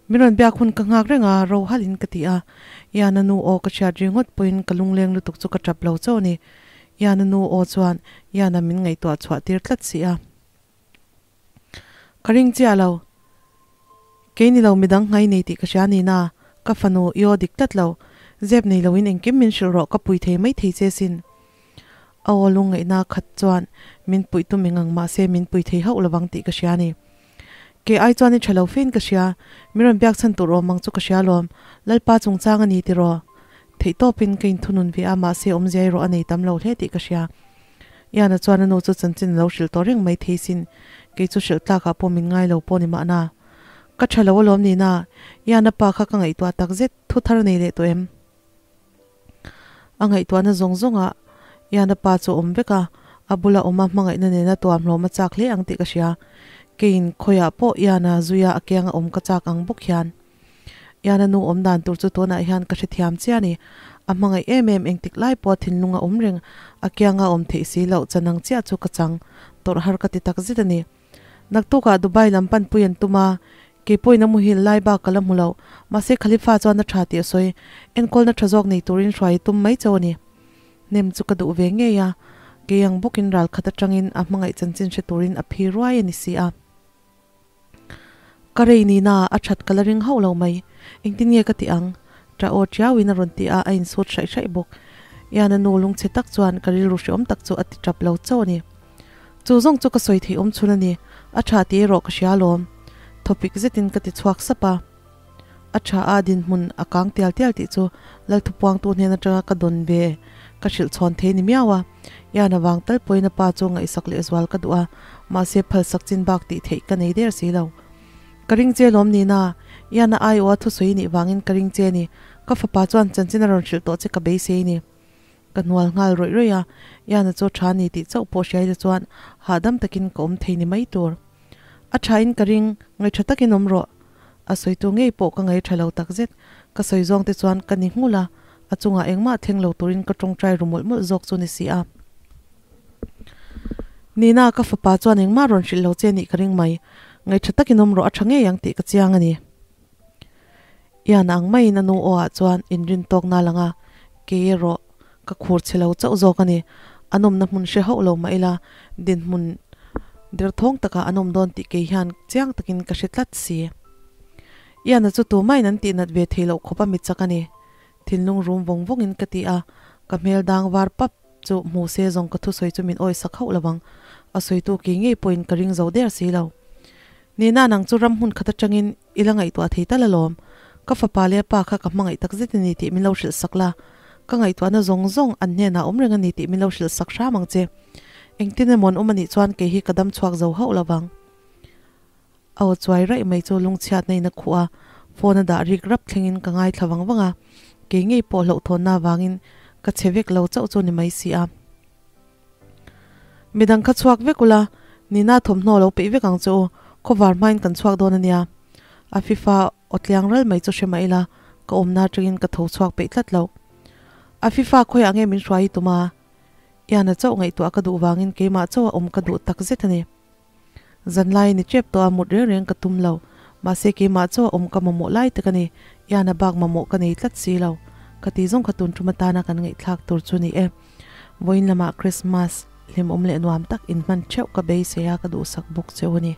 Min rawn biak hun ka nghak reng a, ro halhin ka ti a. Iana nu aw ka hriat ringawt pawhin ka lungleng lutuk chu ka tap lo chauh a ni. Iana nu aw chuan Iana min ngaihtuah chhuah tir tlat si a. Ka ring chiah lo. Kei ni lo midang nghai nei tih ka hria ni na, ka fanu i aw dik tlat lo. Zep nei loin engkim min hrilh rawh ka pui thei mai thei che sin. A aw lungngaihna khat chuan min puih tum eng ang mahse min pui thei hauh lovang tih ka hria a ni. Kei ai chuan i tha lo fein ka hria, min rawn biak chhan tur awm ang chu ka hria alawm, Lalpa chungchang a ni tiraw? Theihtawpin ka inthunun ve a, mahse awmzia erawh a nei tam lo hle tih ka hria. Iana chuan a nu chu chanchin a lo hrilh tawh reng mai thei sin, kei chu hrilh tlakah pawh min ngai lo pawh ni mahna. Ka tha lo alawm nina, Iana pa kha ka ngaihtuah takzet, thu thar a nei leh tawh em? A ngaihtuahna zawng zawngah Iana pa chu a awm vek a, a bula awma hmangaihna nena tuamhlawm a chak hle ang tih ka hria. Keiin khawiah pawh Iana zuia a kianga awm ka chak ang bawk hian. Iana nu awm dan tur chu tunah hian ka hrethiam chiah a ni. A hmangaih em em engtik lai pawh thinlung a awm reng, a kianga awm theih si loh chanang chiah chu ka chang tawrh har ka ti tak zet a ni. Naktukah Dubai lam panpui an tum a, kei pawhin a muhil lai bak ka la hmu lo. Mahse Khalifa chuan a tha tih a sawi. Enkawlna tha zawk nei turin hruai i tum mai chauh a ni. Hnem chu ka duh ve ngei a, kei ang bawkin ral khat atangin a hmangaih chanchin hre turin a phi ruai a ni si a. Ka rei nihna a that ka la ring hauh lo mai. Engtin nge ka tih ang? Ṭah aw ṭiauin a rawn ti a, a insut hraih hraih bawk. Ian a nu lungchhe tak chuan ka rilru hreawm tak chu a ti ṭap lo chauh a ni. Chu zawng chu ka sawi theih awm chhun a ni, a ṭha tih erawh ka hria alawm. Thawpik zetin ka ti chhuak sap a. A ṭha a dinhmun a kang tial tial tih chu Lalthupuangtu hnen aṭanga ka dawn ve ka hrilh chhawn thei ni miau a. Ian avang tal pawhin a pa chu ngaihsak lehzual ka duh a, mahse phalsak chin bak tih theih ka nei der si lo. Ka ring che lawm nina, Ian a aiawha thusawi nih vangin ka ring che ni. Ka fapa chuan chanchin a rawn hrilh tawh che ka beisei ni. Ka hnual nghal rawih rawih a, Iana chu tha ni tih chauh pawh hriaila chuan hahdam takin ka awm thei ni mai tur. A thain ka ring, ngaihṭha takin awm rawh. A sawitu ngei pawh ka ngaihṭha lo takzet, ka sawi zawng te chuan ka ni nghulh a, a chungah engmah thleng lo turin ka ṭawngṭai ru mawlh mawlh zawk chu ni si a. Nina, ka fapa chuan engmah rawn hrilh lo che nih ka ring mai, ngaihṭha takin awm rawh a ṭha ngei ang tih ka chiang a ni. Ian ang maiin a nu aw ah chuan inrin tawk na lang a, kei erawh ka khur chhe lo chauh zawk a ni. A nawmna hmun hre hauh lo mah ila, dinhmun derthawng takah a nawm dawn tih kei hian chiang takin ka hre tlat si. Ian-a chu tumah in an tihnat ve thei loh khawp a mi chak a ni. Thinlung rum vawng vawngin ka ti a, ka hmel dang var pap chu hmu se zawng ka thusawi chu min awisak hauh lo ang. A sawitu kei ngei pawhin ka ring zo der si lo. Nina nang chu ram hmun khat atangin i la ngaihtuah thei tal alawm. Ka fapa leh a pa kha ka hmangaih tak zet a ni tih min lo hrilh sak la. Ka ngaihtuahna zawng zawng an hnenah awm reng a ni tih min lo hrilh sak hram ang che. Engtin emaw an awm a nih chuan kei hi ka dam chhuak zo hauh lo vang. A aw chuai raih mai chu lungchhiatna in a khuh a, phone a dah rik rap thlengin ka ngaithla vang vang a. Kei ngei pawh hlauhthawnna avangin ka che vek lo chauh chu ni mai si a. Midang kha chhuak vek ula, Nina thawmhnaw lo peih vek ang che u, khawvar hmain kan chhuak dawn a nia. A fifa aw tliang ral mai chu hre mah ila, ka awmna atangin ka tho chhuak peih tlat lo. A fifa khawiah nge min hruai i tum a? Iana chauh ngaihtuah ka duh vangin keimah chauh a awm ka duh tak zet a ni. Zanlai ni tep tawh a mut reng reng ka tum lo. Mahse keimah chauh a awm ka mamawh lai tak a ni. Iana bak mamawh ka nei tlat si lo. Ka ti zawng kha tun tum atana kan ngaihthlak tur chu ni e. Vawiin lamah Christmas hlimawm leh nuam tak inhman theuh ka beisei a ka duhsak bawk cheu a ni.